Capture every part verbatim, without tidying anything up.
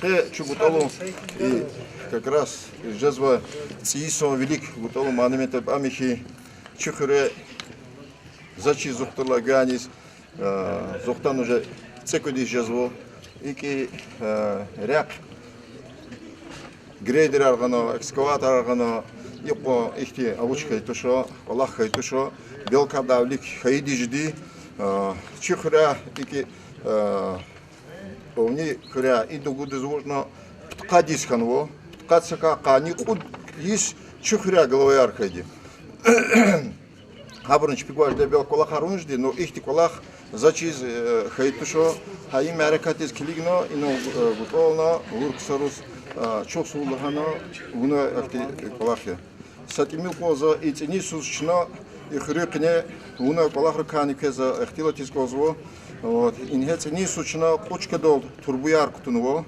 Къе чу гуталун, и как раз жезва цӀийи йисан вилик гуталун монумент, памятник чи хуьре, за чиз зухтурла гваниз, э, зухтан уже цӀекӀуьд йис жезва. ИкӀ, э, рехъ грейдерар гъана, экскаваторар гъана, икьван ихьтин авуч хьайи туш, кӀвалах хьайи туш, белкадав вилик хьайиди жеди, э, чи хуьряй икӀ, э, авни хуьряй и дугудиз вучӀна пудкъад йис хьанва, пудкъад сакай къанни кьуд йис чи хуьряй главаяр хьайиди. Гьабурни чпи гвай жедай белки кӀвалахар авуна жеди, ну ихьтин кӀвалах за чиз, э, хьайи туш, гьа и мярекатдиз килигна, инал, э, гутална, лур ксариз, э, чухсагъул лагьана, вуна ахьтин кӀвалах я. Са тӀимил кьван за и цӀинин йисуз чна и хуьруьн къене вуна кӀвалахрикайни квез ихтилатиз кӀанзава. Вот, ингье цӀинин йисуз чна кьуд чкадал турбаяр кутунва.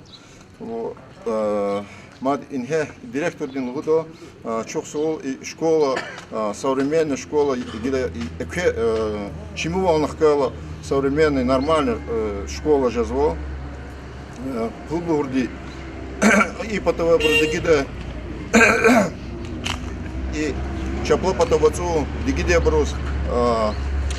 Мад ингье директордини лугьуда, чухсагъул, и школа, современная школа, гила и экуь, чимивални хкайла современная, нормальная школа жезва. Пуд лугьуди и патавайбуруз дигида, и чапла патав ацӀун дигидайбуруз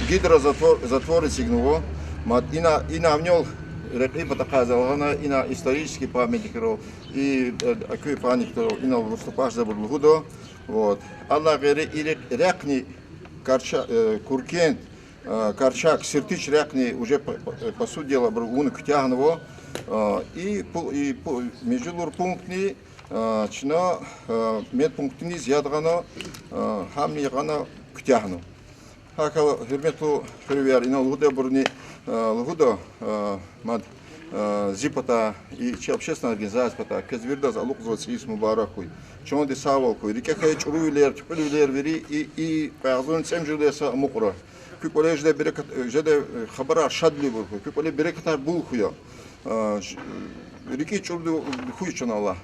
гидро-, затвор эцигнава. Мад ина, ина авнел рекьин патахъай за лагьана, ина исторический памятникрал, и экуь памятникрал инал выступать жезайбур лугьуда. Вот. Адалай гъейри и рехъ-, рехъни Карча-, Куркент, Карчак, Сиртич рехъни уже по сути дела абур вуна куьтягьнава. И пу-, и пу-, межелур пунктни чна медпунктдиз яд гъана, гьамни гъана куьтягьна. ГьакӀ хьайила, гьуьрметлу хуьруьнвияр, инал лугьудайбурни лугьуда, мад, зи патай, и чи общественный организация патай квез виридаз алукьзава цӀийи йис мубарак хьуй. Чандин сагъвал хьуй. РикӀе хьайи чӀурувилер, туькьуьлвилер вири и, и кьве агъзурни цӀемуьжуьд йисалай са амукьра. Куь кӀвале жедай берекат, жедай хабарар шадвилинбур хьуй. Куь кӀвале берекатар бул хьуй. РикӀиз чӀуру хьуй чун, Аллагь.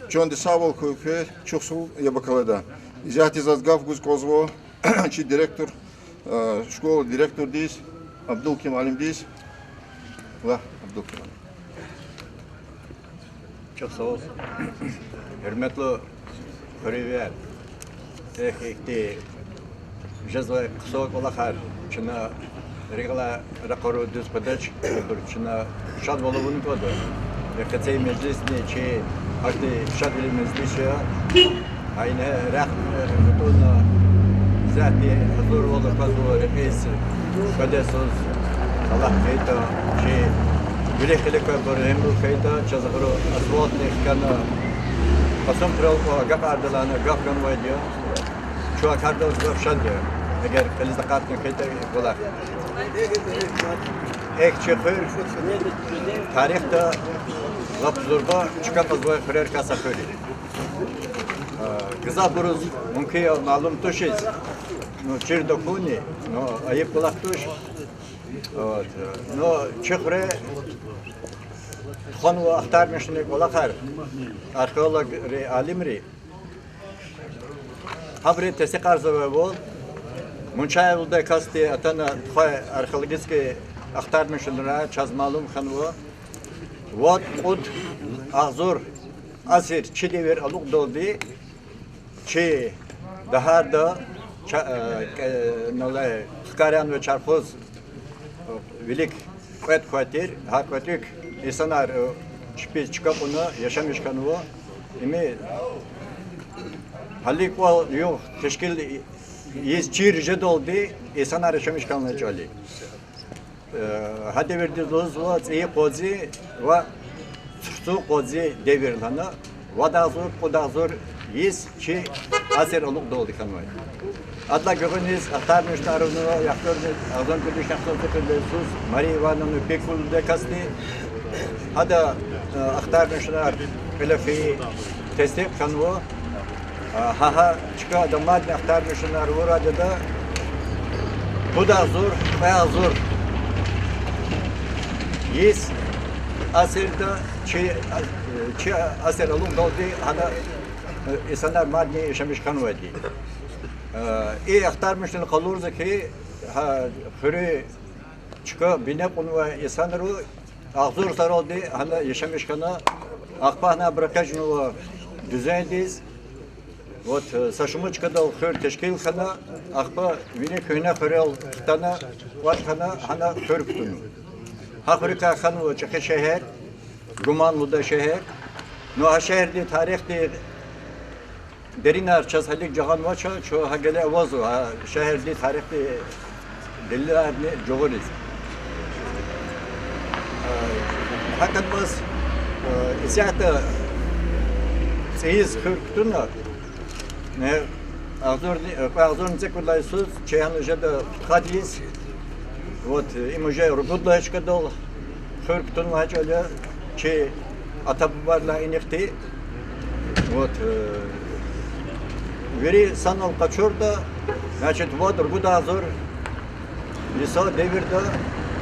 Чандин сагъвал хьуй квез, чухсагъул, яб акалайда. Исятда заз гаф гуз кӀанзава чи директор, школа директордиз, Абдулким муаллимдиз. Ва Абдулким муаллим. Чухсагъул, гьуьрметлу хуьруьнвияр. Эхь, ихьтин жезвай хъсан кӀвалахар чна рикӀелай ракъурун дуьз къведач, ибур чна шадвал авуна кӀанда. Эхь, ци межлисни чи гьахьтин шадвилин межлис я. Гьа ингье рехъ гатӀунна, исятда гьазурвал аквазва рекьиз, къведа йисуз, Аллагь хьайитӀа, чи вилик-кьилик квайбур гьамил хьайитӀа, чаз гъур асфальтни хкана, Кьасумхуьрел кьван агакьарда лагьана гаф ганвайди я. Чун а кардал гзаф шад я, эгер кьилиз акъатна хьайитӀа и кӀвалах. Эхь, чи хуьр тарихда лап зурба чка кьазвай хуьрерикай са хуьр я. Гзафбуруз мумкин я малум тушиз, ну, чирда хьуни, ну, айиб кӀвалах туш. Вот, ну, чи хуьре тухванва ахтармишунин кӀвалахар археологри, алимри. Гьабуру тестикьарзавайвал, Мунчаев лугьудай касди атана тухвай археологический ахтармишунрай чаз малум хьанва, вад-кьуд агъзур асир чи девир алукьдалди чи дагьарда, ча-, э, кӀе-, налай хкаранвай чархуз, э, вилик кьвед квай тир, гьа кьведик инсанар, э, чпиз чка кьуна яшамиш хьанва. Им гьалин кӀвал-югъ тешкил ийиз чир жедалди инсанар яшамиш хьанвай чӀал я. Э, гьа девирдиз лугьузва цӀийи къванцин ва цурцун къванцин девир лагьана, вад агъзур, кьуд агъзур йис чи асир алукьдалди хьанвай. Адалай гуьгъуьниз ахтармишунар авунва, яхцӀурни агъзурни кӀуьд вишни яхцӀурни цӀекӀуьд йисуз Мария Ивановна Пикулиди касди. Гьада, э, ахтармишунар кьиле фейи тестикь хьанва. Гьа, гьа чка ада мадни ахтармишунар авурайди я, пуд агъзур, кьве агъзур йис асирда чи, чи асир алукьдалди гьана, э, инсанар мадни яшамиш хьанвайди. Э, и ахтармишунин къалурза хьи, гьа хуьруьн Чка бине кьунвай инсанри агъзур йисаралди гьана яшамиш хьана, ахпа гьана абур экъечӀнава дуьзендиз. Вот, э, са шумуд чкадал хуьр тешкил хьана, ахпа вини Куьгьне хуьрел хтана, кӀватӀ хьана, гьана хуьр кутуна. Гьа хуьруькай хьанва чӀехи шегьер, гуман лугьудай шегьер. Ну, гьа шегьердин тарихдин деринар чаз гьелелиг жагъанвач, чун гьа геле авазва гьа шегьердин тарихдин делиларни жагъуриз. Э, гьакӀ ятӀа, э, исятда цӀийиз хуьр кутуна, э, агъзурни, э, кьве агъзурни цӀекӀуьд лагьай йисуз чи гьана жеда пудкъад йис. Вот, э, им уже ругуд лагьай чкадал хуьр кутунвай чӀал я чи ата-бубайрилай инихъди. Вот, э, вири санал къачуртӀа, значит, вад-ругуд агъзур йисан девирда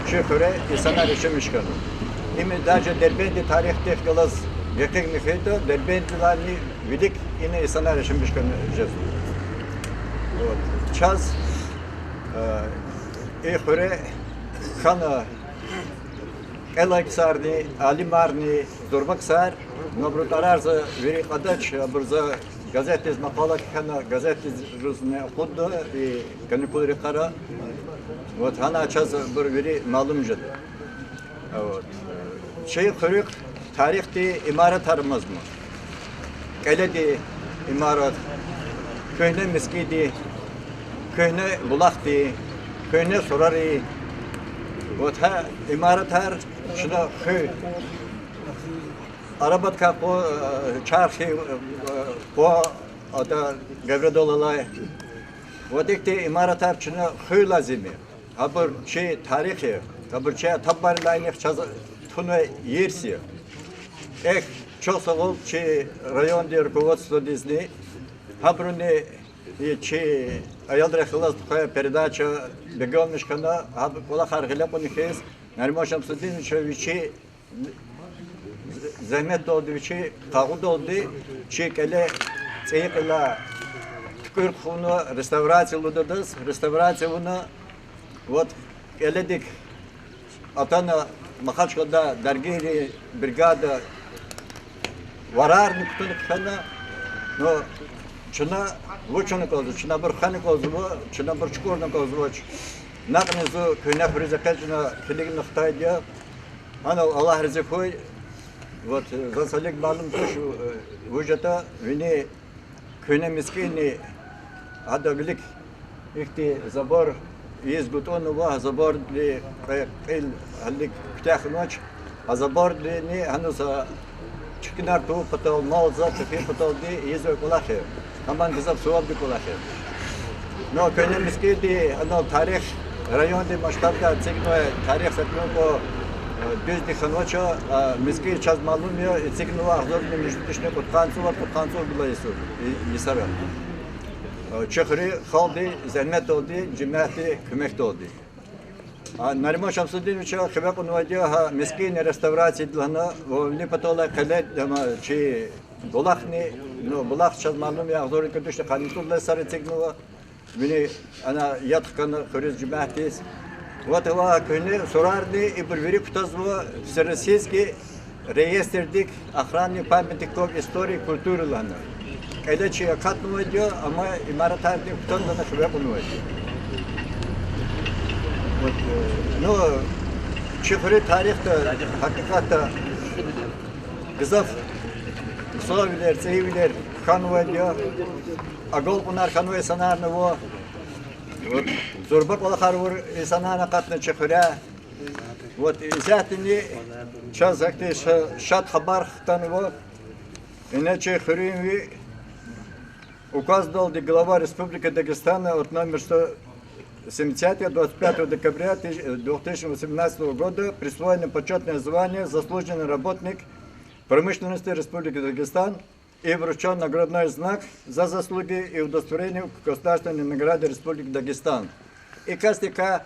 чи хуьре инсанар яшамиш хьана. Им даже Дербентдин тарихдихъ галаз гекъигна хьайитӀа, Дербентдилайни вилик ина инсанар яшамиш хьана жезва. Вот. Чаз, э, и хуьре хьана кӀелай ксарни, алимарни, зурба ксар, ну, абурун тӀварар за вири кьадач, абур за газетдиз макъала кхьена, газетдиз жузни акъудда и каникулрин йикъара. Вот, гьана чаз абур вири малум жеда. Вот. Чи хуьруьхъ тарихдин имаратар амазма. КӀеледин имарат, куьгьне мискӀинди, куьгьне булахди, куьгьне сурарин. Вот гьа имаратар чна хуьн арабадикай къван, э, чархи, э, къван, ада гевредал алай. Вот ихьтин имаратар чна хуьн лазим я. Гьабур чи тарих я, гьабур чи ата-бубайрилай инихъ чаз тунвай ирс я. Эхь, чухсагъул чи райондин руководстводизни, гьабуруни и чи аялрихъ галаз тухвай передача бегенмиш хьана, гьаб кӀвалахар гъиле кьуна хьиз, Нариман Шамсудиновича вичи зегьметдалди, вичи къагъудалди чи кӀеле цӀийи кьилай туькӀуьр хъувуна, реставрация лугьудайдаз реставрация авуна, вот, кӀеледик атана Махачкъаладай даргийрин бригада варарни кутуна хъфена, ну, чна вуч авуна кӀанзава, чна абур хвена кӀанзава, чна абур чукӀурна кӀанзавач. Накьни зун Куьгьне хуьруьз экъечӀна килигна хтайди я. Гьанал Аллагь рази хьуй. Вот, заз гьелелиг малум туш, э, вуж ятӀа, вини Куьгьне мискӀинни гьада вилик ихьтин забор ийиз гатӀунва, гьа забордин кьве кьил гьелелиг куьтягь хьанвач, гьа забордини гьаниз чкӀанар тавун патал, мал-зат тефин паталди ийизвай кӀвалах я. Гьам гзаф савабдин кӀвалах я. Ну, Куьгьне мискӀинди гьанал тарих, райондин масштабда эцигнавай тарих са кьве кьван, э, дуьздихъ хьанвач, а мискӀин чаз малум я, эцигнава агъзурни муьжуьд вишни кьудкъанни цӀувад, кьудкъанни цӀувад лагьай йисуз, и-, йисара. Э, чи хуьруьн халкьдин зегьметдалди, жемятдин куьмекдалди. А Нариман Шамсудиновича хиве кьунвайди я гьа мискӀинни реставрация лагьана, ва вини паталай кьеле, гьама чи булахни, ну, булах чаз малум я, агъзурни кӀуьд вишни къанни цӀуд лагьай йисара эцигнава. Вини ана яд хкана хуьруьз, жемятдиз. Вот ава Куьгьне сурарни, ибур вири кутазва Всероссийский реестрдик охранных памятников истории и культуры лагьана. КӀеле чи акатнавайди я, амма имаратарни кутан лагьана хиве кьунвайди я. Вот, э, ну, чи хуьруьн тарихда, гьакъикъатда, гзаф хъсанвилер, цӀийивилер хьанвайди я, агалкьунар хьанвай инсанарни ава. Вот, зурба кӀвалахар авур инсанарни акъатна чи хуьряй. Вот, исятдани чаз гьахьтин ша-, шад хабар хтанва. Ина чи хуьруьнви указдалди глава Республики Дагестана от номер сто семидесятого двадцать пятого декабря тыщ-, две тысячи восемнадцатого года присвоено почётное звание «Заслуженный работник промышленности Республики Дагестан» и вручён наградной знак «За заслуги» и удостоверение государственной награды Республики Дагестан. И касдикай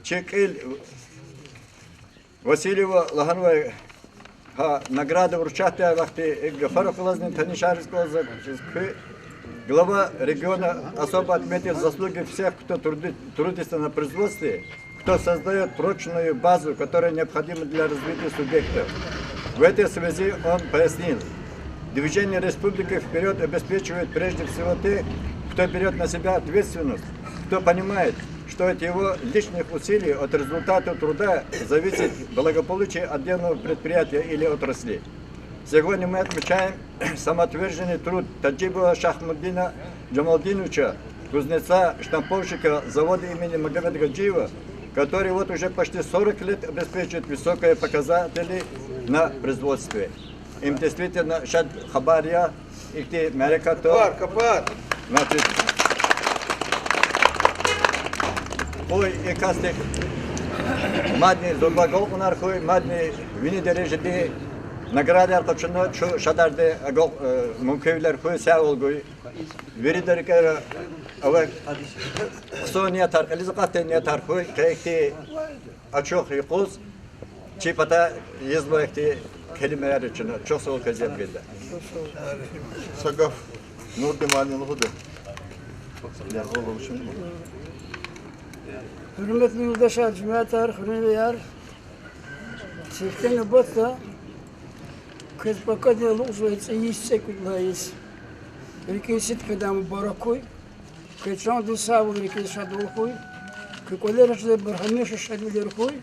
чи кьил Васильева лагьанвай гьа награда вручатдай вахтунда и гафарихъ галазни танишариз кӀанзава, чаз куь глава региона особо отметил заслуги всех, кто труди-, трудится на производстве, Создаёт прочную базу, которая необходима для развития субъектов. В этой связи он пояснил, движение республики вперёд обеспечивает прежде всего те, кто берёт на себя ответственность, кто понимает, что от его личных усилий, от результата труда зависит благополучие отдельного предприятия или отрасли. Сегодня мы отмечаем самоотверженный труд Таджибова Шахмуддина Джамалдиновича, кузнеца, штамповщика завода имени Магомеда Гаджиева, который вот уже почти сорок лет обеспечивает высокие показатели на производстве. Им действительно шад хабар я, ихьтин мярекат. Капар, капар. Значит, къуй и касдихъ мадни зурба агалкьунар хьуй, мадни вини дережадин наградаяр къачуна, чун шадарди агал-, э, мумкинвилер хьуй, сагъвал гуй. Вирида рикӀера авай хъсан ниятар, кьилиз акъатдай ниятар хьуй, къе ихьтин ачух юкъуз чи патай ийизвай ихьтин келимаяр чна. Чухсагъул квез, Евгений. Са гаф Нурди муаллим лугьуда. Яргъал алушин. Гьуьрметлу юлдашар, жемятар, хуьруьнвияр. Сифте нубатда квез пакадиз алукьзавай цӀийи йис, цӀекӀуьд лагьай йис рикӀин сидкьидай мубарак хьуй. Квез чандин сагъвал, рикӀин шадвал хьуй. Куь кӀвалера жедайбур гьамиша шадвилер хьуй.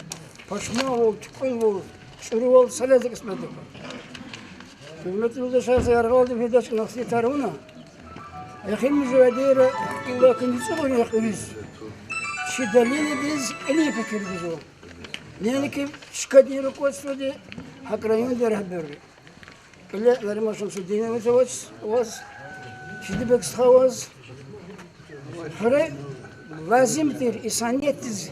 Пашманвал, туькьуьлвал, чӀурувал садазни кьисметда хьуй. Гьуьрметлу юлдашар, за яргъалди вегьидач, нахситар вуна. Эхиримжи вадейра иллаки мицӀирун эхириз чи далилдиз кьилин фикир гузва. Неинки чкадин руководстводи, гьакӀ райондин регьберри. Кьиле Нариман Шамсудинович ваз, Шидибег стха ваз, хуьре лазим тир инсаниятдиз,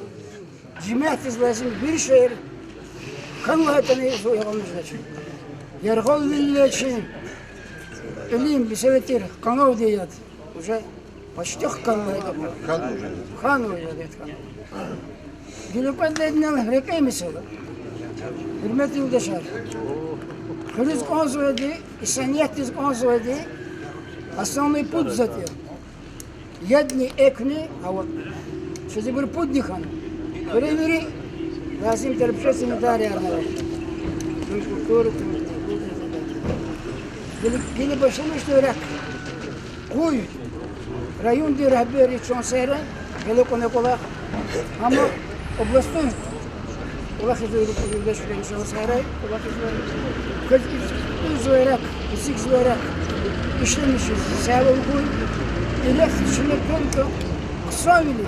жемятдиз лазим вири шейэр хьана лагьайтӀани, зун яргъал жедач. Яргъалвиле чи илим, беседа тир къанавди яд. Уже почти хканвай. Хканвай, яд хканвай. Гила кьвед лагьайди инал рекьин месэла. Гьуьрметлу юлдашар, хуьруьз кӀанзавайди, инсаниятдиз кӀанзавайди основной пуд затӀ я. Ядни, эквни, гьава. Чаз ибур пудни хьана. Хуьре вири лазим тир общественный дариярни ава. Гила, гила башламишда рехъ. Къуй райондин регьберри чан сагърай, гъиле кьуна кӀвалах, амма областной кӀвалахзавай, ру-, ру-, ру-, чан сагърай, кӀвалахзавай. Квез эцигзавай рехъ, эцигзавай рехъ ишлемишиз сагъвал гуй. И рехъ чна тонка хъсанвилин,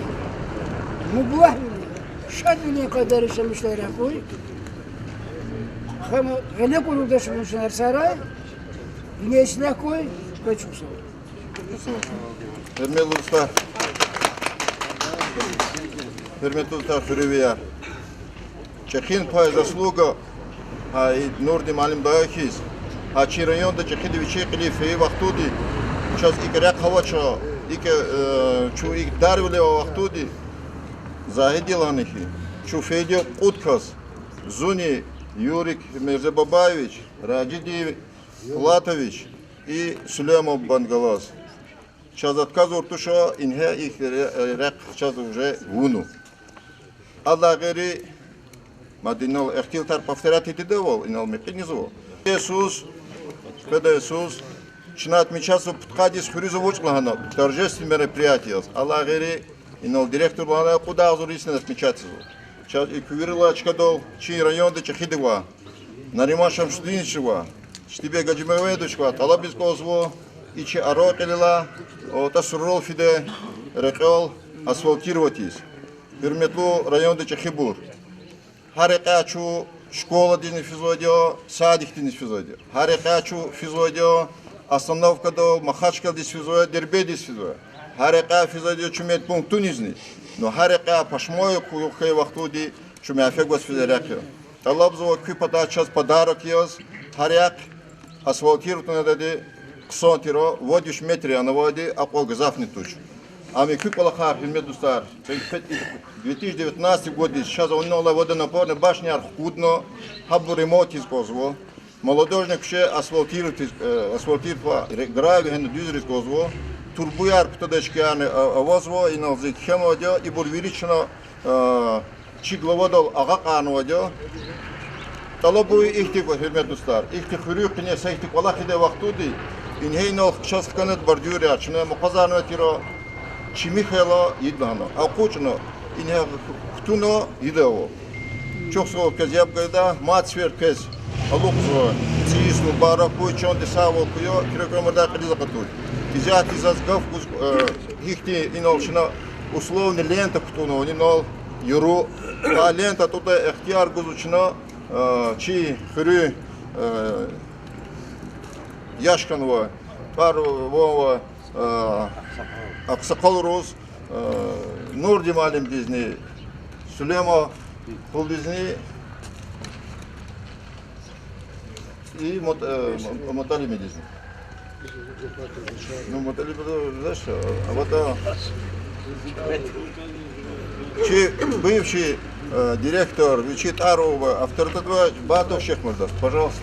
мублагьвилин, шадвилин къайдада ишлемишдай рехъ гуй. Гьам гъиле кьуна кӀвалахзавай чан сагърай, дуьнья ислягь хьуй, квез чухсагъул. Гьуьрметлу дустар, гьуьрметлу дустар, хуьруьнвияр. ЧӀехин пай заслуга, гьа и Нурди муаллимдин хьиз, гьа чи районда чӀехиди вичин кьилив фейи вахтунда, чаз икӀ рехъ авача, икӀ, э, чун икӀ дарвиле авай вахтунда, Загьидди лагьана хьи, чун фейиди я кьуд кас: зунни, Юрик Мирзебабаевич, Ражиди Платович и Сулейман Бангалаз. Чаз отказ авур туш, ингье и ре-, рехъ чаз уже вуна. Адалай гъейри, мад инал ихтилатар повторять ийидайвал, инал мекьи низва. Къведай йисуз, къведай йисуз чна отмечатьзава пудкъад йис хуьруьз авачтӀа лагьана, торжественный мероприятие яз. Адалай гъейри, инал директор лагьана, кьуд агъзур йисни отмечатьзава. Чаз и куь вирилай чкадал чи районда чӀехиди ваъ, Нариман Шамсудинович ваъ, Шидибег Гаджимагьамедович ваъ тӀалабиз кӀанзава, и чи Аран кьилелай АватӀа сурарал фида рекьел асфальтировать ийиз. Гьуьрметлу районда чӀехибур, гьа рекьяй чун школадизни физвайди я, садикдизни физвайди я. Гьа рекьяй чун физвайди я остановкадал, Махачкъаладиз физвай, Дербентдиз физвай. Гьа рекьяй физвайди я чун медпунктунизни. Ну, гьа рекьяй пашман я хьи, хьайи вахтунда чун менфят гваз физвай рехъ я. ТӀалабзава куь патай чаз подарок яз гьа рехъ асфальтировать авунвайди хъсан тир, вад виш метр я ана авайди, акьван гзафни туш. Ам и куь кӀвалахар, гьуьрметлу дустар, две тысячи девятнадцатый годдиз чаз авунвай водонапорный башняяр хкудна, гьабур ремонт ийиз кӀанзава. Молодёжный куьче асфальтировать ийиз, э, асфальтировать, ре-, гравий гьана дуьзриз кӀанзава. Турбаяр кутадай чкаярни, а, авазва, инал зи кхьенвайди я, ибур вири чна, а, Чи главадал агакьарнавайди я. ТӀалабу ихьтин, гьуьрметлу дустар, ихьтин хуьруьн къене са ихьтин кӀвалах ийидай вахтунда, ингье инал чаз хкана бордюрар, чна мукьвазарнавай тир, чими хьайила ийида лагьана. АкъучӀна, ингье кутуна ийидайвал. Чухсагъул квез, яб гайида, мад сефер квез алукьзава, цӀийи йис мубарак хьуй, чандин сагъвал хьуй, куьрек уьмуьрдай кьилиз акъатуй. Исятда заз гаф гуз, э, гьихьтин инал чна условный лента кутӀунва инал, яру, а лента тӀудай ихтияр гузва чна, э, чи хуьруьн, э, яш хьанвай, тӀвар-ван авай, э, агъсакъалриз, э, Нурди муаллимдизни, Сулейман хулудизни и Мут-, э, М-, МутӀалимдизни. Ну, МутӀалим, знаешь, э, аватӀа чи бывший, э, директор, вичин тӀвар-ван авай, авторитет авай Батов Шихмурза, пожалуйста.